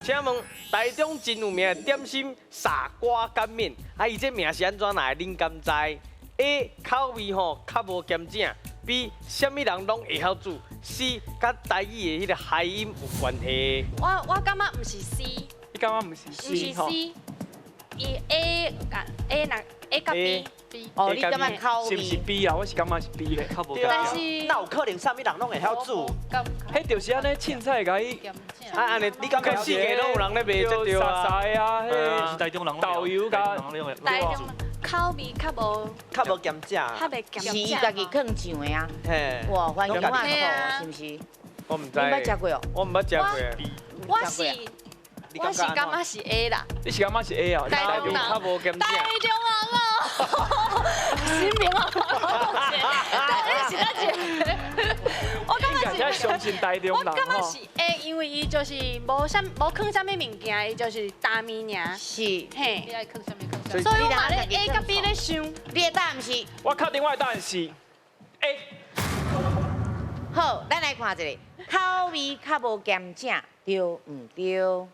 請問台中真有名的點心傻瓜乾麵，啊，伊這名是按怎來的？恁敢知？A 口味吼較無鹹正，B 啥物人攏會曉煮，C 佮台語的彼个諧音有關係。我感覺毋是 C，你感覺毋是毋 C 是吼？ C，伊 A 佮 A 若 A 佮 B， B。哦，你感覺口是毋是味？ B 啊？我是感覺是 B 咧。較無但是哪有可能啥物人攏會曉煮？彼就是按呢凊彩共伊啊，按呢你感覺四界攏有人咧賣，這對啊？沙啊，是台中人導遊共台中口味較無較無鹹正，較袂鹹是伊家己囥上的啊。嘿，哇，番茄嘿啊是毋是？我毋知。你捌食過哦？我毋捌食過。我是感覺是 A 啦。你是感覺是 A 啊？台中人較無鹹正。台中人哦，新明啊，但是咱一个，我感覺是。相信台中我人感覺是 A，因為伊就是無啥無囥啥物物件，伊就是焦麵爾。是。嘿。你愛囥啥物囥啥物？所以我嘛咧 A 佮 B 咧想。你的答案是？我確定我的答案是 A。好，咱來看一下，口味較無鹹正，對毋對？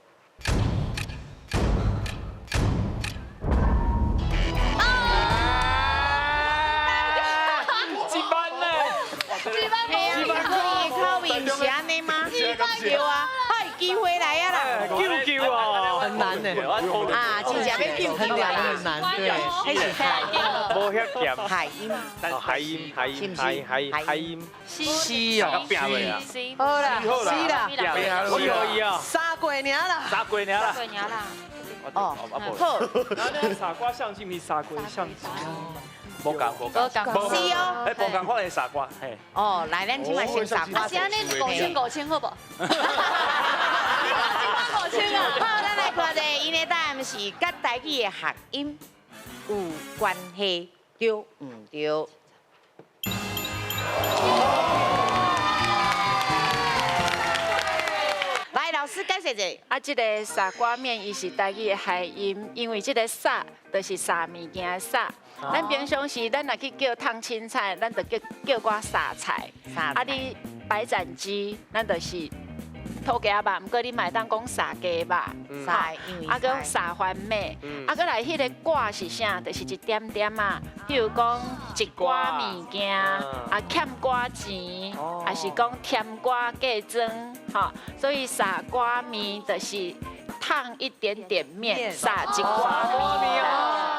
一萬呢？一萬塊，口味毋是按呢嗎？對啊，嗨，機會來啊啦！救救哦，很難呢。啊，真正欲救救啊啦！很難，對。彼是無遐鹹。諧音。諧音，諧音，諧諧諧音。是哦。 C。好啦，是啦，我可以啊。三過爾啦。三過爾啦。過爾啦。哦，好。然後那個傻瓜相機，毋是傻瓜相機。無仝無仝。無仝。是哦。哎，無仝款的傻瓜，嘿。哦，來，咱這擺先傻瓜。啊，是按呢5000 5000好無？5000 5000啊！好，咱來看者，𪜶的答案是佮台語的諧音有關係，對毋對？來，老師解釋者。啊，這个傻瓜麵伊是台語的諧音，因為這个傻就是撒物件的撒。咱平常時咱若去叫燙青菜，咱就叫寡撒菜。啊，你白斬雞，咱就是土雞仔肉，毋過你嘛會當講撒雞肉。撒，啊，閣撒番麥，啊，閣來彼个寡是啥？就是一點點仔，譬如講一寡物件，啊，欠寡錢，抑是講添寡嫁妝，吼，所以傻瓜麵就是燙一點點麵，撒一寡麵。